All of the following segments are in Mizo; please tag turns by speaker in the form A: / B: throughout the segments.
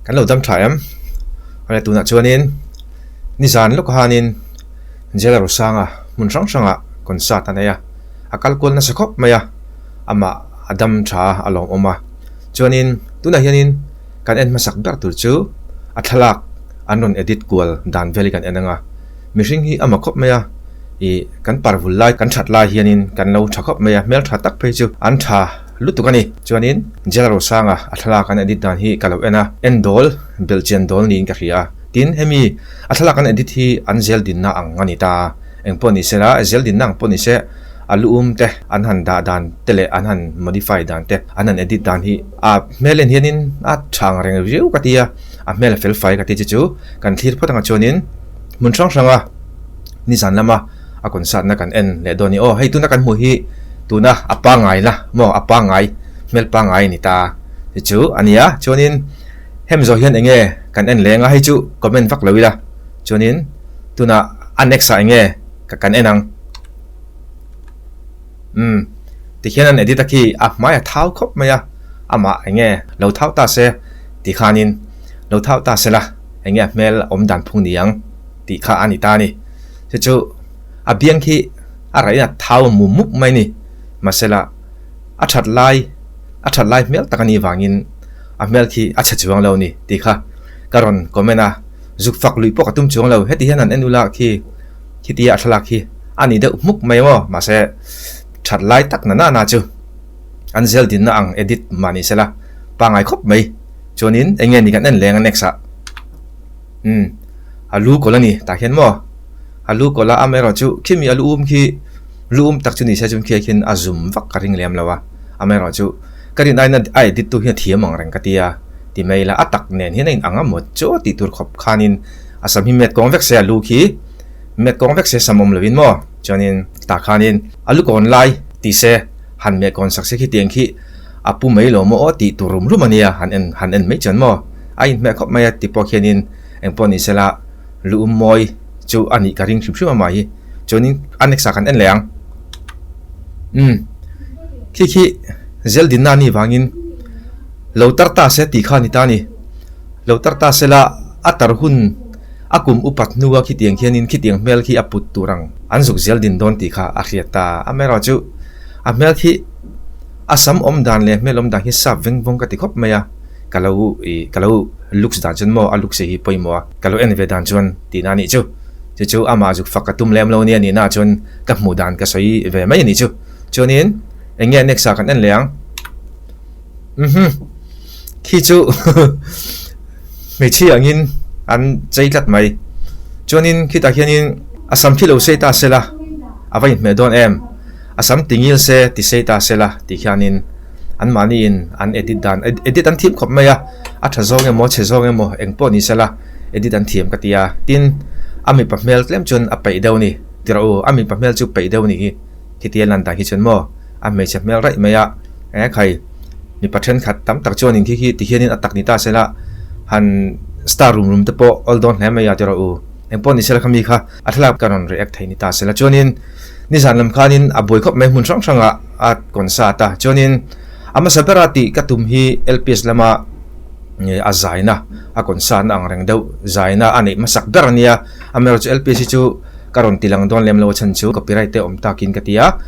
A: Kan lo dam tha em? Awle tunah chuanin nizan lawk hanin Jela Rosanga hmun hrang hrangah concert a nei a, a kal kual nasa khawp mai a, amah a dam tha a lawmawm a. Chuanin tunah hianin kan en hmasak ber tur chu a thlalak an rawn edit kual dan vel hi kan en ang a, mihring hi ama khawp mai a, ih kan parvul lai kan that lai hianin kan lo tha khawp mai a, hmeltha tak phei chu an tha lutuk a ni. Chuanin Jela Rosanga a thlalak an edit dan hi ka lo en a, en dawl belhchian dawl niin ka hria a, tin hemi a thlalak an edit hi an zel dinna ang a ni ta a, engpawh ni sela zel dinna ang pawh ni se a lu um te an han dah dan te leh an han modify dan te an han edit dan hi a hmel en hianin a tha ang reng viau ka ti a, a hmel a fel fai ka ti che chu kan thlir phawt anga chuanin hmun hrang hranga nizan lama a concert na kan en leh dawn a ni. Aw hei tuna kan hmuh hi tuna a pangngai la maw a pangngai hmel pangngai a ni ta ti chu a ni a, chuanin hemi zawh hian eng nge kan en leng a hei chu comment vak lo ila chuanin tuna a next ah eng nge kan en ang. Umm tikhian an edit a khi a hmai a thau khawp mai a, amah eng nge lo thau ta se ti khanin lo thau ta se la eng nge a hmel awm dan phung ni ang tih kha a ni ta a ni. Chu chu a biang khi a raih in a thau a mum mup mai a ni. Mahsela a that lai a that lai hmel tak a nih vangin a hmel khi a chhe chuang lo a ni tih kha ka rawn comment a, zuk fak luih pawh ka tum chuang lo. Heti hian an en ula khi. Khitia a thlalak hi a ni deuh hmuk mai maw? Mahse, that lai tak na na na chu an zel dinna ang edit mah ni sela pangngai khawp mai. Chuanin eng nge ni kan en leng a next ah. Umm, a lu kawlh a ni tah hian maw? A lu kawlh a amaherawhchu khimi a lu um khi lu um tak chu ni se chuan khi khian a zum vak ka ring lem lo a, amaherawhchu ka rin aiin a edit tu hian a thiam ang reng ka ti a, ti mai ila a tak nen hian a inang a maw chu tih tur khawp khanin a sam hi met kawng vek se a lu khi. Met kawng vek se sam awm lovin maw? Chuanin tah khanin a lu kawn lai tih se han meh kawn sak se khi tiang khi a pu mai lo maw aw tih tur rum rum a nia han en han en mai chuan maw? A inhmeh khawp mai a ti pawh khianin engpawh ni sela lu um mawi chu a nih ka ring hrim hrim a mah hi. Chuanin a next ah kan en leh ang. Umm khi khi Zeldinna ni vangin lo tar ta se tih kha a ni ta a ni. Lo tar ta sela a tar hun A kum upat hnua khitiang khianin khitiang hmel khi a put tur ang an zuk zel din dawn tih kha a hriat ta. Amaherawhchu a hmel khi a sam awm dan leh hmel awm dan hi sap veng vawng ka ti khawp mai a, ka lo ih ka lo looks dan chuan maw a looks hi pawimawh a, ka lo en ve dan chuan tihna a nih chu. Chu chu amah zuk fak ka tum lem lo nia nihna chuan ka hmuh dan ka sawi ve mai a nih chu. Chuanin eng nge next ah kan en leh ang. Uhmm khi chu hmeichhia angin an chei tlat mai. Chuanin khitah hianin a sam khi lo sei ta sela a va inhmeh dawn em? A sam ti ngil se ti sei ta sela tih khianin anmahniin an edit dan edit an thiam khawp mai a, a tha zawng emaw chhe zawng emaw eng pawh ni sela edit an thiam ka ti a. Tin, a mipa hmel tlem chuan a peih deuh a ni. Ti rawh u, a mipa hmel chu peih deuh a nih hi. Khitia lan dan hi chuan maw a hmeichhe hmel raih mai a, eng khai mipa thenkhat tam tak chuanin khi khi ti hianin a tak ni ta sela han star rum rum te pawh awl dawn hle mai a ti rawh u. Eng pawh ni sela khami kha a thlalak ka rawn react thei ni ta sela chuanin nizan lam khanin a buai khawp mai hmun hrang hrangah a concert a chuanin a hmasa bera tih ka tum hi LPS lama a zaina a concert na ang reng deuh zaina a neih hmasak ber a nia amaherawhchu LPS hi chu Ka rawn ti lang dawn lem lo a chhan chu copyright te awm takin ka ti a,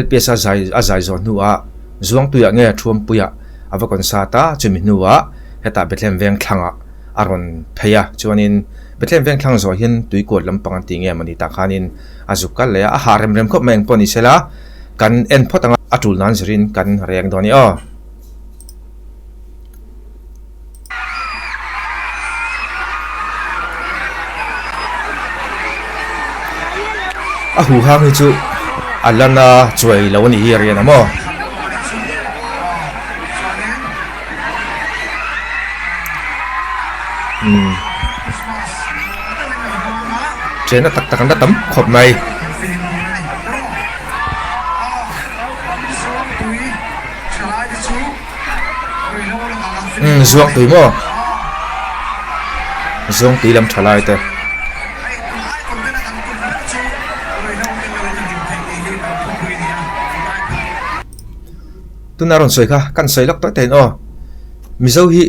A: LPS a zai a zai zawh hnuah Zuangtuiah nge Thuampuiah a va concert a, chumi hnuah hetah Bethlehem Vengthlangah a rawn phei a, chuanin Bethlehem Vengthlang zawh hian Tuikuat lampang an tih nge mawni tah khanin a zuk kal leh a, a hah rem rem khawp mai engpawh ni sela kan en phawt ang a, a tul nan zirin kan reng dawn i aw. A huhang hi chu a la na chuai lo a nih hi a rian a maw. Umm chena tak tak an la tam khawp mai. Umm zuang tui maw? Zuang tui lam tha lai te. Tuna rawn sawi kha kan sawi lawk tawh thein aw. Mizo hi.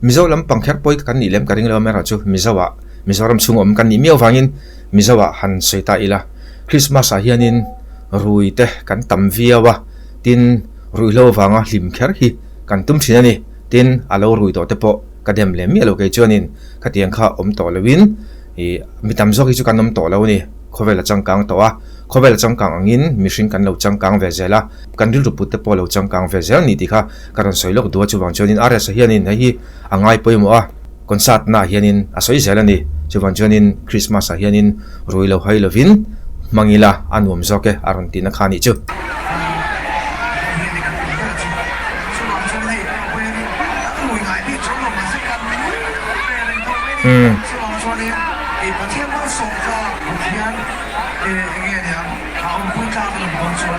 A: Mizo lampang kher pawi kan nih lem ka ring lo amaherawhchu Mizo ah Mizoram chhung awm kan nih miau vangin Mizo ah han sawi ta ila. Christmas ah hianin rui te kan tam viau a, tin ruihhlo vanga hlim kher hi kan tum thin a ni. Tin a lo rui tawh te pawh ka dem lem miah lo kei chuanin khatiang kha awm tawh loin ih mi tam zawk hi chu kan awm tawh lo a ni. Khawvel a changkang tawh a, khawvel a changkang angin mihring kan lo changkang ve zel a, kan rilru put te pawh a lo changkang ve zel a ni tih kha ka rawn sawi lawk duh a, chuvang chuanin RS-a hianin hei hi a ngai pawimawh a, concert naah hianin a sawi zel a ni. Chuvang chuanin Christmas ah hianin rui lo hai lovin hmang ila a nuam zawk e a rawn tihna kha a nih chu. Umm.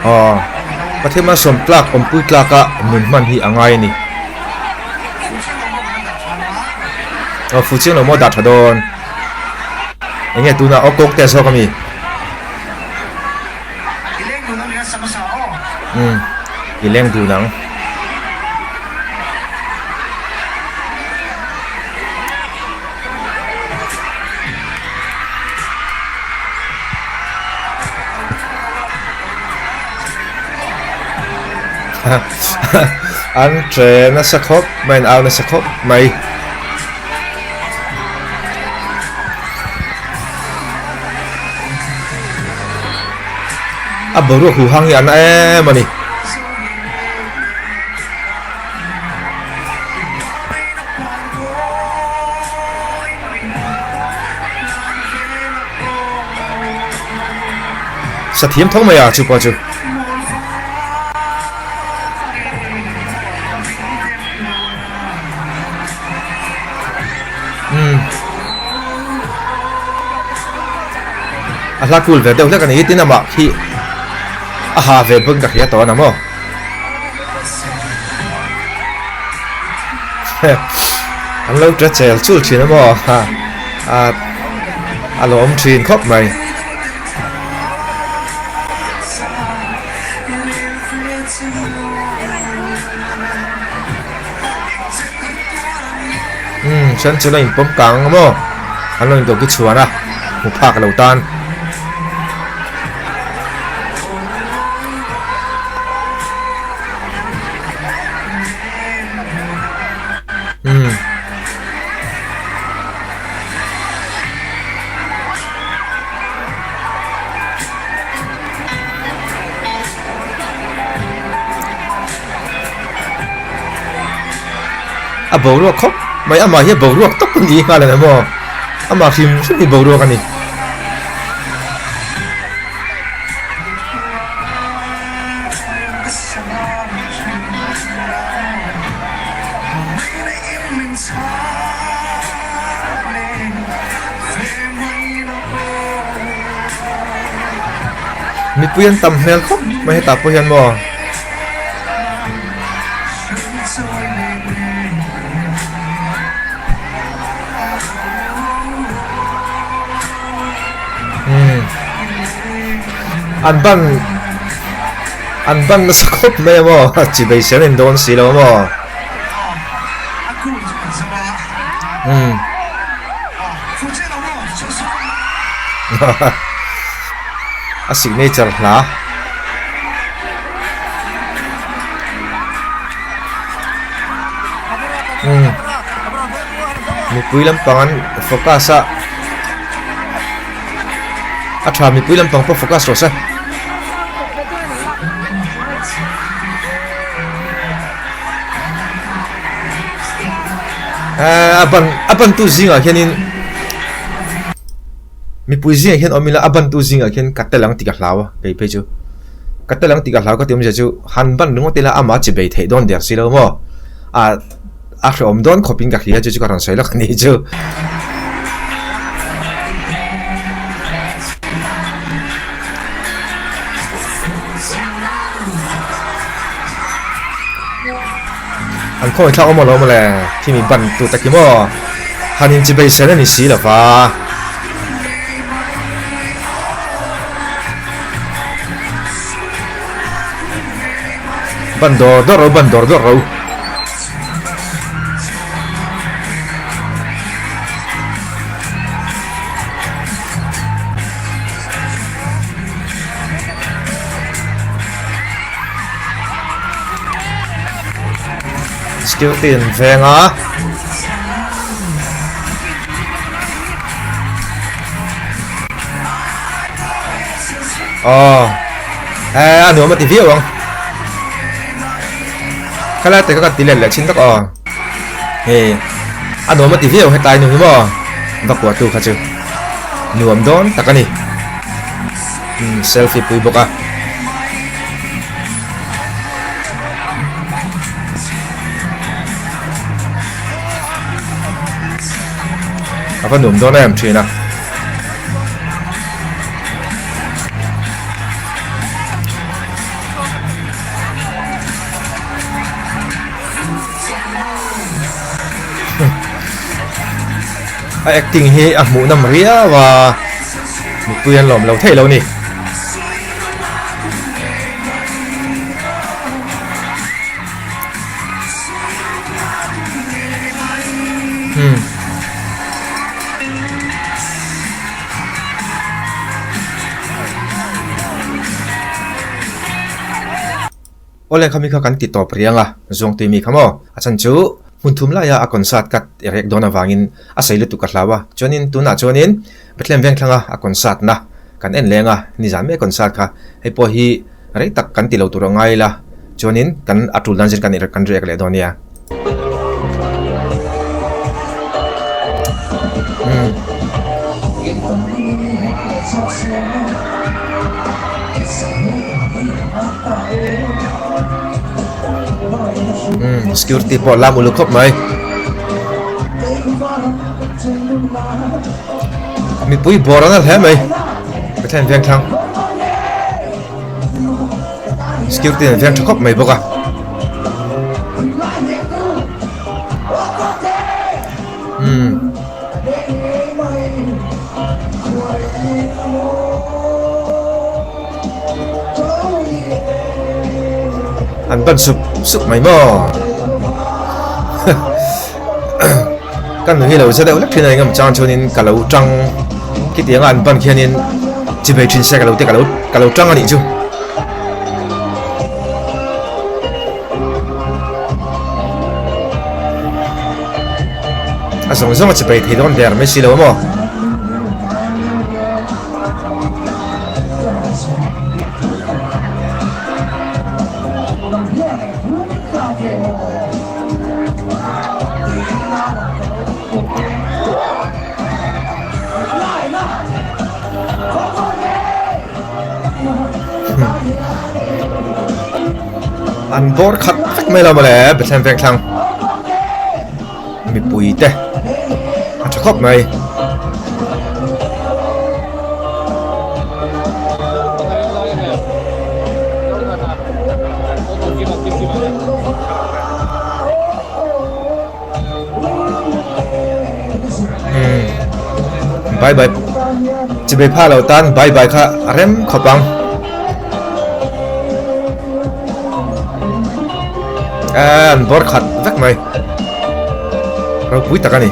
A: Aw, Pathian malsawm tlak awmpui tlaka nun hman hi a ngai a ni. Aw, fu chiang lo maw dah tha dawn. Enge tunah aw kawng te a zawk a mi? Umm, i leng dun ang. An tre nasa khawp mai, an au nasa khawp mai. A boruak huhang hi a na em a ni. Sa thiam tho mai a chu pawh chu. Umm. A hla cool ve deuh hlek a ni tin amah khi a ha ve bawk in ka hria tawh a na maw. An lo ṭe chel chul ṭhin a maw a a lo awm ṭhin khawp mai. Umm then chu la inpawm kang a maw an lo inkoki chhuan a hmu phak lo tan. Umm. A boruak khawp mai amah hi a boruak tawp a ni nghal a ni maw amah hrim hrim hi boruak a ni. Mipui an tam hmel khawp mai hetah pawh hian maw. Umm an ban an ban nasa khawp mai a maw chi beisei an in dawn si lo a maw. Umm a signature hla. Umm mipui lampang an focus a a tha mipui lampang pawh focus rawh se. Ehh a ban a bantu zingah hianin mipui zingah hian awm ila a bantu zingah khian ka tel ang tih ka hlau a kei phei chu ka tel ang tih ka hlau ka ti awmzia chu han ban ringawt ila amah chi bei theih dawn der si lo maw a a hrehawm dawn khawp in ka hria chu chu ka rawn sawi lawk a ni chu. An khawi thlak awm alawm le khi mi ban tu tak hi maw han in chi bei sen a ni si lo va. Ban dawr dawr ro ban dawr dawr ro. Security an veng a. Aw eh a nuam a ti viau ang. Khalai te kha ka ti let leh thin tak aw. Hei a nuam a ti viau hetlai nu hi maw va kuah tu kha chu nuam dawn tak a ni. Umm selfie pui bawk a. A va nuam dawn em thin a. A acting hi a hmuh nawm riau a mipui an lawm lo theih lo ni. Hmm. Awle khami kha kan ti tawp riang a, Zuangtui mi kha maw? A chhan chu hmun thum laia a concert ka rek dawn avangin a sawi lutuk ka hlau a, chuanin tunah chuanin Bethlehem Vengthlanga a concert na kan en leng a, nizan mai a concert kha hei pawh hi rei tak kan ti lo tur a ngai ila, chuanin kan a tul dan zir kan kan rek leh dawn nia. Umm security pawh lam uluk khawp mai mipui bawr an hle mai Pathian veng thlang security an veng tha khawp mai bawk a umm An ban sup sup mai maw? Ka nu hi lo za deuh hlek thin a engemaw chang chuanin ka lo tang khitianga an ban khianin chivei thin se ka lo ti ka lo ka lo tang a nih chu. A zawng zawng a chivei thei dawn der mai si lo a maw? An bawr khat vek mai lo mawle Bethlehem Vengthlang mipui te a tha khawp mai. Bye bye chibei pha lo tan bye bye kha a rem khawp ang an bawr khat vek mai ropui tak a ni.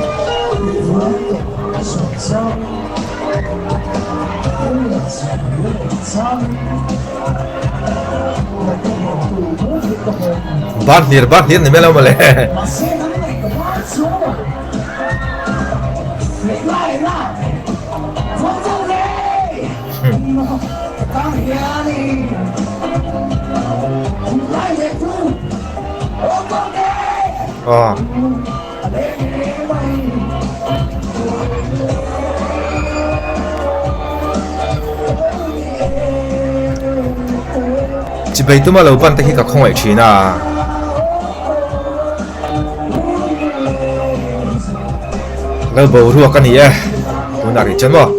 A: Bar hlir bar hlir ni mai lo mawle. Aw. Chibei tuma lo ban te khi ka khawngaih thin a. Lo boruak a ni e, tunah rih chuan maw.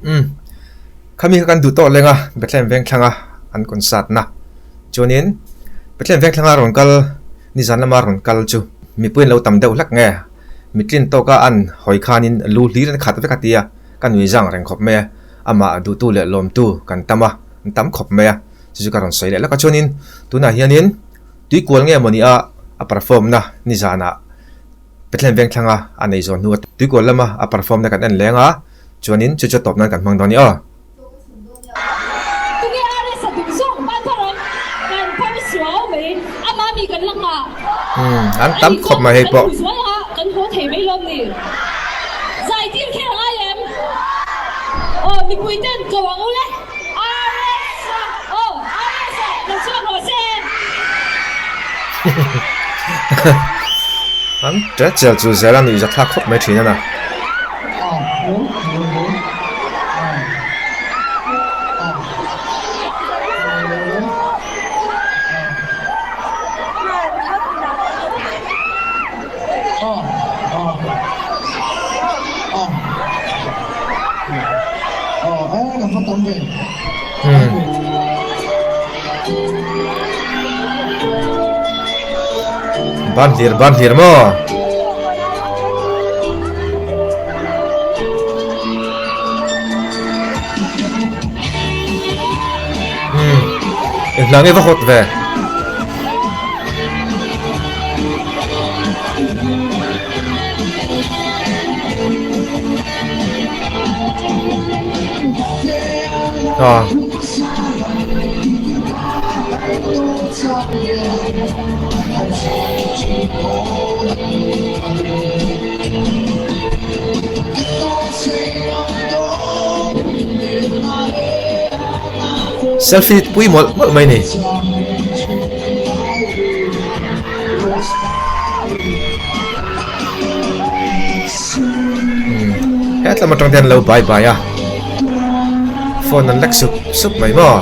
A: Umm khami kha kan duh tawh leng a Bethlehem Vengthlang a an concert na chuanin Bethlehem Vengthlang a rawn kal nizan lama rawn kal chu mipui an lo tam deuh hlek nge mitlin tawka an hawi khanin lu hlir an khat vek a tia ka nui zang reng khawp mai a amah duhtu leh lawmtu kan tam a an tam khawp mai a chu chu ka rawn sawi leh lawk a chuanin tunah hianin. Tuikual nge maw ni a a perform na nizanah Bethlehem Vengthlanga a nei zawn hnu a tuikual lama a perform na kan en leng a, chuanin chu chu a tawp nan kan hmang dawn a ni aw.
B: Tunge RS a duh zawk ban thar ang kan phar suau mai ama mi kan la nghah
A: An tam khawp mai hei pawh.
B: Kan hmu zual a kan haw thei mai lawm ni zai tir kher angai em aw mipui ten ko ang ule RS a aw RS a lo chhuak rawh se.
A: An ṭe chel chu zel a nuih zathlak khawp mai ṭhin a na. Ban hlir ban hlir maw? Umm enghnah nge va hawt ve? Aw. Selfie pui mawlh mawlh mai ni. Hetlam atang te an lo bai bai a phone an lek sup sup mai maw.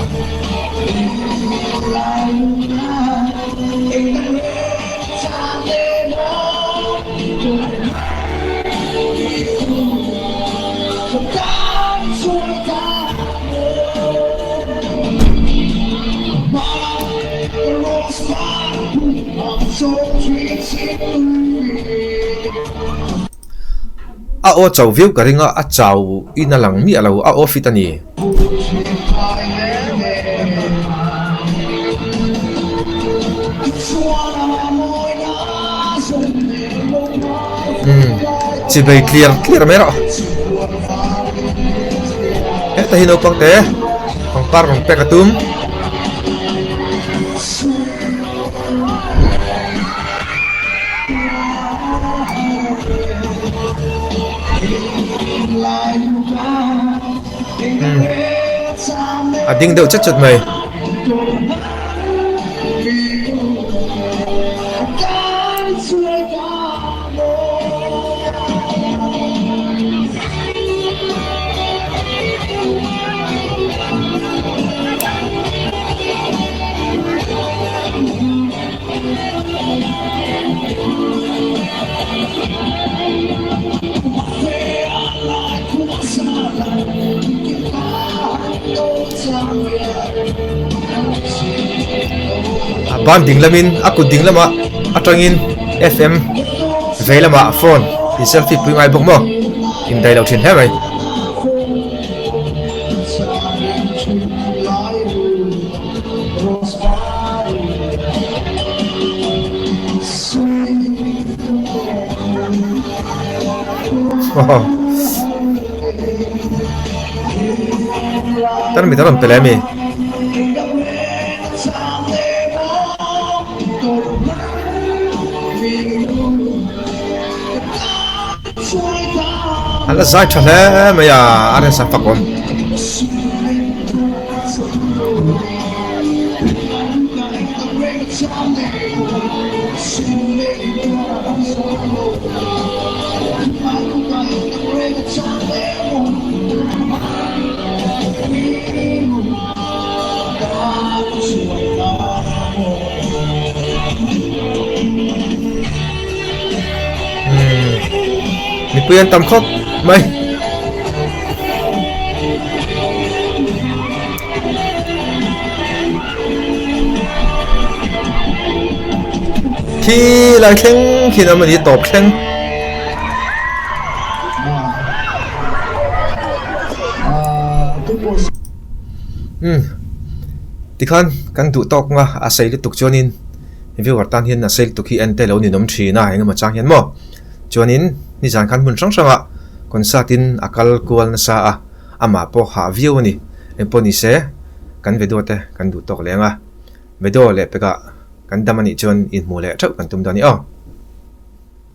A: A aw chau viau ka ring a, a chau in a lang miah lo, a aw fit a ni. Umm chi bei tliar tliar mai rawh. Heta hi naupang te pangpar rawn pek a tum. A ding deuh chat chat mai. A ban ding lamin a kut ding lamah atangin F_M vei lamah phone in selfie pui ngai bawk maw indaih loh thin hle mai. Tan mi taron pele mi. An la zai tha hle mai a, a resa fak awm. Mipui an tam khawp mai. Khi lai thleng khi lam ani tawp thleng. Umm tikhan kan duh tawk nga a sei lutuk chuanin. Viewer tan hian a sei lutuk hi en te lo ninawm thin a, engemaw chang hian maw? Chuanin nizan khan hmun hrang hrangah concert in a kal kual nasa a, amah pawh hah viau a ni. Engpawh ni se, kan video te kan duh tawk leng a, video leh pekah kan dam a nih chuan inhmuh leh theuh kan tum dawn a ni aw.